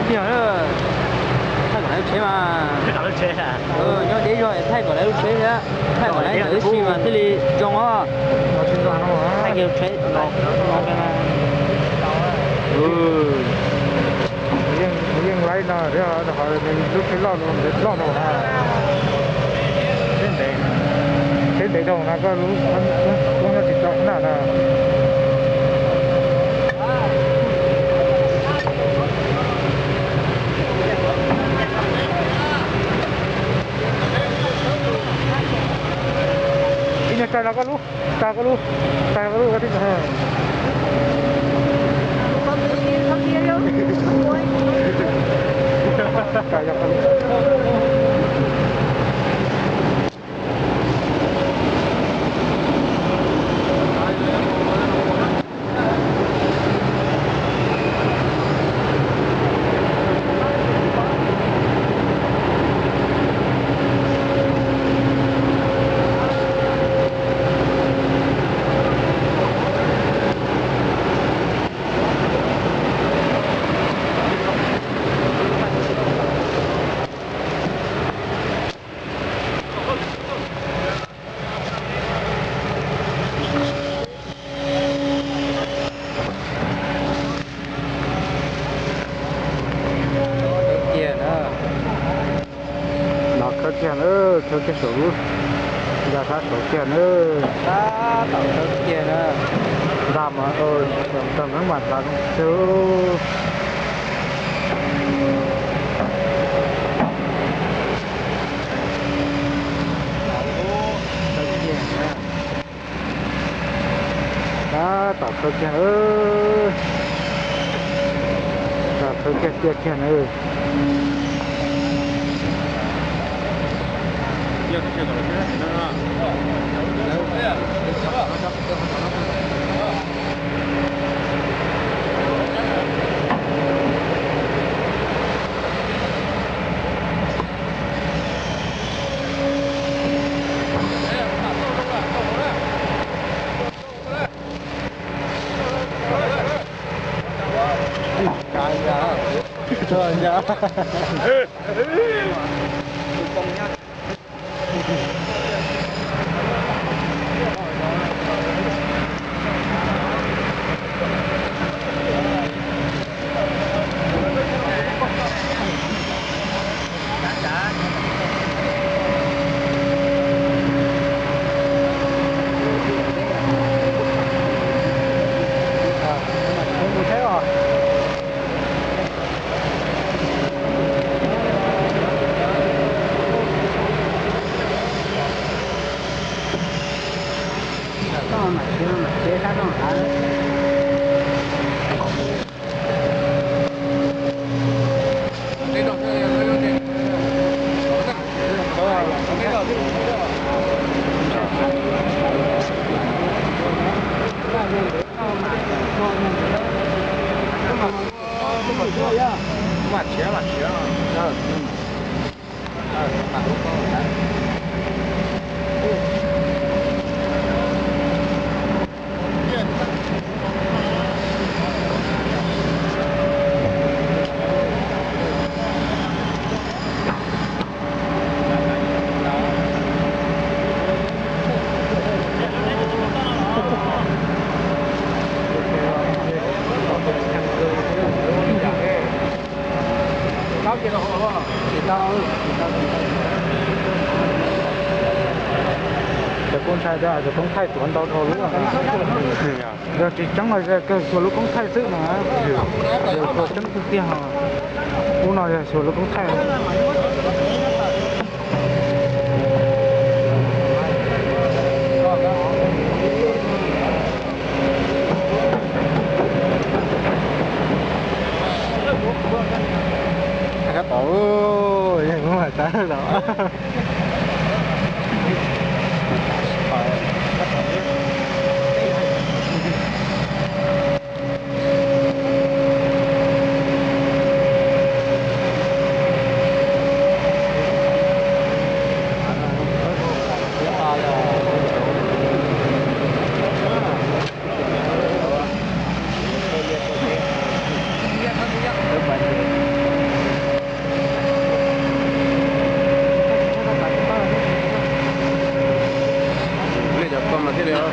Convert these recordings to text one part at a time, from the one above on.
Thaij kom lawv lub tsheb mas. Nyob deb zog thaij kom lawv lub tsheb thiab. Thaij kom lawv ntawm wb si mas thiaj li zoo os. Thaij kiag lub tsheb no. Yeej laib no, lub tsheb loj, loj no. Tsheb ntev dhau no koj lub koob nyob tsis tau na no. Ib nyuag tsa los koj lub, tsa koj lub, tsa koj lub, koj tib tsa. Kiag na. No khawb kiag na, khawb kiag saum lub, ya sab saud kiag na. Tab tom khawb kiag na. Nta mas, nta mas mas tas zoo kawg. Khawb kiag na. Tab tom khawb kiag, tab tom khawb kiag tiag kiag na. Cov koob ntshai tias cov koob thaij tuav ntau dhau lub. Yog tsis tseeb no yog kawg xyuas lub koob thaij xwb no. Yog xyuas tseeb tiag tiag os. Ub no yog xyuas lub koob thaij. Kab tom, yeej muab mas tsav los.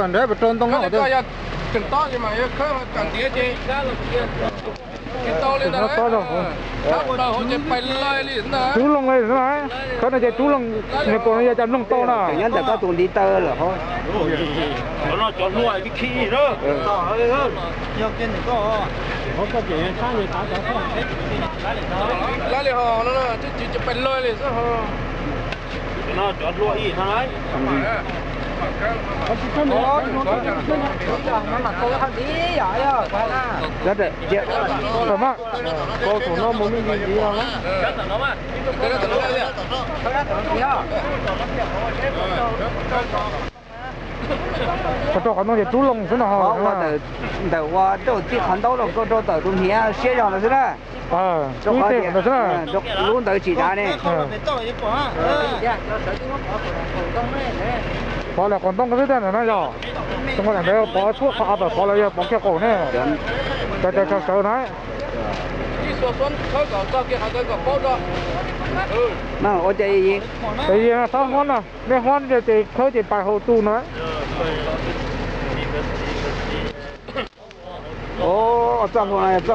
kom nrhiav pes rau ntoo no. Tseem tob ces mas khawb kom ntiav ces tsis tau li ntawd. Tub loo li na, khawb no ces tub loo, nws kaus no yog cov mloog tau na. Nyob ntawm koj tus ntiv taw lawm hov. Lawv li ho no, tsis tsis pes lawg li xwb ho. Rau qhov no ces tub loo xwb no. Ntawm ua rau txij qhov ntaub los koj rau tawm tus hniav siab zog ntawd xwb na. Ib teg ntawd xwb na. Lub ntawd tsis dav ne. Pov lawm qaum ntoo xwb tiag ntawm no yog. Xyoo ntawd pov tshuaj qhov av tawm pov lawm yog pov kiag qaum ne. Cov cov sawv sawv na. Ua cas txhob huab no, nej huab ces khawb ces pais hauv tu no. Txoj hlua no